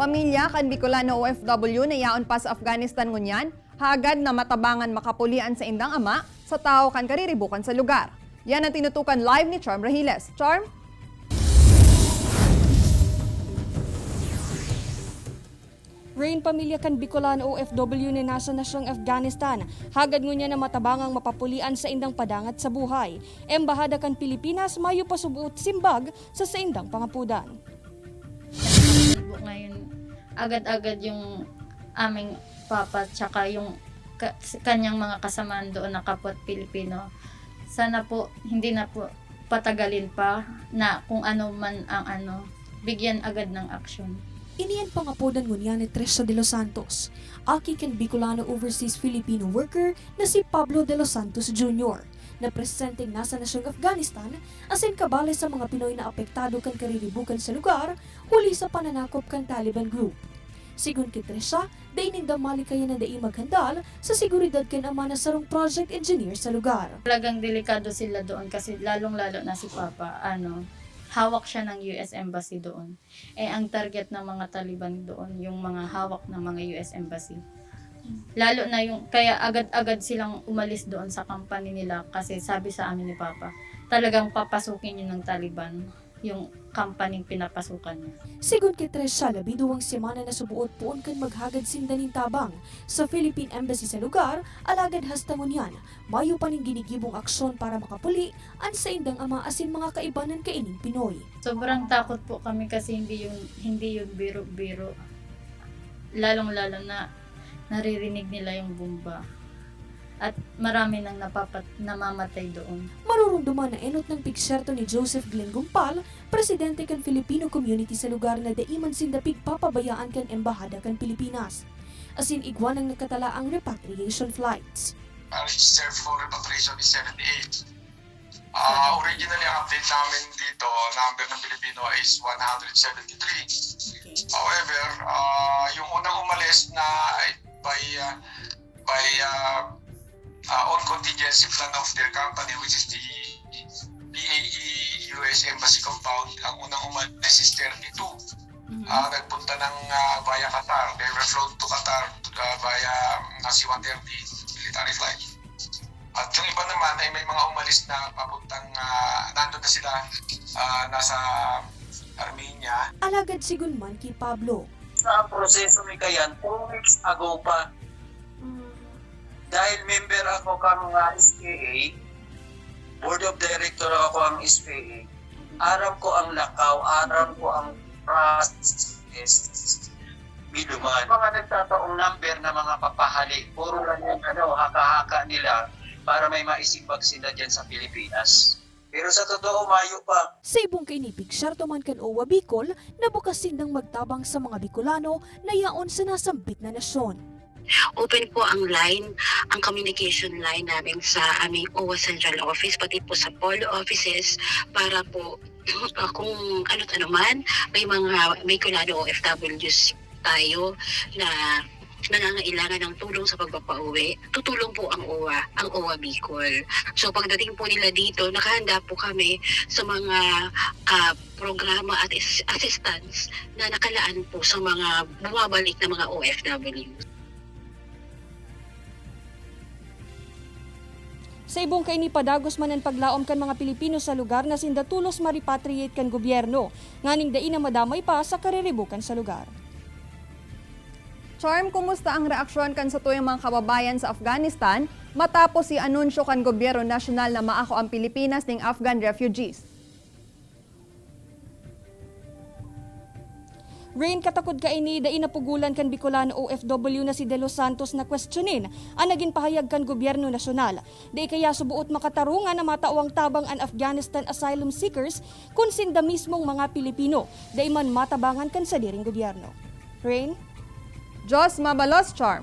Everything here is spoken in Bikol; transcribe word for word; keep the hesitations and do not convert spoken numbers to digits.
Pamilya kan Bicolano O F W na yaon pa sa Afghanistan ngunyan, hagad na matabangan makapuli an saindang ama sa tawo kan kariribukan sa lugar. Yan ang tinutukan live ni Charm Rahiles. Charm? Rain, pamilya kan Bicolano O F W na nasa nasyong Afghanistan, hagad ngunyan na matabangang mapapuli an saindang padangat sa buhay. Embahada kan Pilipinas mayo pa subuot simbag sa saindang pangapodan. Ngayon, agad-agad yung aming papa tsaka yung ka-, kanyang mga kasamaan doon na kapwa Pilipino. Sana po, hindi na po patagalin pa na kung ano man ang ano, bigyan agad ng aksyon. Ini an pangapodan ngunyan ni Trisha De Los Santos, aki kan Bicolano overseas Filipino worker na si Pablo De Los Santos Junior, na presenteng nasa nasyong Afghanistan, asin kabali sa mga Pinoy na apektado kan kariribukan sa lugar huli sa pananakop kan Taliban Group. Sigon ki Trisha, dai ninda malikayan na dai maghandal sa seguridad kan ama na sarong project engineer sa lugar. Talagang delikado sila doon kasi lalong-lalo na si Papa, ano, hawak siya ng U S Embassy doon. Eh, ang target ng mga Taliban doon, yung mga hawak ng mga U S Embassy. Lalo na yung, kaya agad-agad silang umalis doon sa company nila kasi sabi sa amin ni Papa, talagang papasukin yun ng Taliban, yung company pinapasukan niya. Sigon ki Trisha, labi duwang semana na subuot poon kan maghagad sinda nin tabang sa Philippine Embassy sa lugar, alagad hasta ngunyan, mayo pa nin ginigibong aksyon para makapuli an saindang ama asin mga kaibanan kaining Pinoy. Sobrang takot po kami kasi hindi yun, hindi yun biro-biro. Lalong-lalo na naririnig nila yung bomba. At marami nang napapat-, namamatay doon. Marurumduman na enot nang pigsyerto ni Joseph Glenn Gumpal, presidente kan Filipino community sa lugar, na dai man sinda pigpapabayaan kan embahada kan Pilipinas. Asin igwa nang nakatalaang repatriation flights. Ang register for repatriation is seventy-eight. Ah, originally, ang update namin dito, number ng Pilipino is one hundred seventy-three. Okay. However, ah, yung unang umalis na ay by, ah, by, ah, ah, own contingency plan of their company, which is the P A E U S Embassy Compound, ang unang umalis is thirty-two. Mhm. Ah, nagpunta ng, ah, via Qatar. They were flown to Qatar, ah, via, mm, C one thirty military flight. At yung iba naman ay may mga umalis na papuntang, ah, nandun na sila, ah, nasa Armenia. Alagad sigon man ki Pablo. Sa proseso mi kayan, two weeks ago pa. Dahil member ako kang, ah, S P A, Board of Director ako ang S P A. Aram ko ang lakaw, aram ko ang process. Miluman. Mga nagtataong number na mga papahali, puro lang yung ano, haka-haka nila para may maisimbag sila dyan sa Pilipinas. Pero sa totoo, mayo pa. Sa ibong kaini, pigsyerto man kan O W A Bicol na bukas sindang magtabang sa mga Bicolano na yaon sa nasambit na nasyon. Open po ang line, ang communication line namin sa aming O W A Central Office, pati po sa polo offices, para po, ah, kung ano't ano man, may mga Bicolano O F Ws tayo na nangangailangan ng tulong sa pagpapauwi, tutulong po ang O W A, ang O W A Bicol. So, pagdating po nila dito, nakahanda po kami sa mga, ah, programa at is-, assistance na nakalaan po sa mga bumabalik na mga O F W. Sa ibong kaini, padagos man an paglaom kan mga Pilipino sa lugar na sinda tolos ma-repatriate kan gobyerno, nganing dai na madamay pa sa kariribukan sa lugar. Charm, kumusta ang reaksyon kan satuyang mga kababayan sa Afghanistan matapos i-anunsyo kan gobyerno nasyonal na maako ang Pilipinas ning Afghan refugees? Rain, katakod kaini, dai napugolan kan Bicolano O F W na si De Los Santos na kwestiyonin an nagin pahayag kan gobyerno nasyonal. Dai kaya suboot makatarungan na matawan tabang an Afghanistan asylum seekers kun sinda mismong mga Pilipino dai man matabangan kan sadiring gobyerno. Rain? Diyos mabalos, Charm.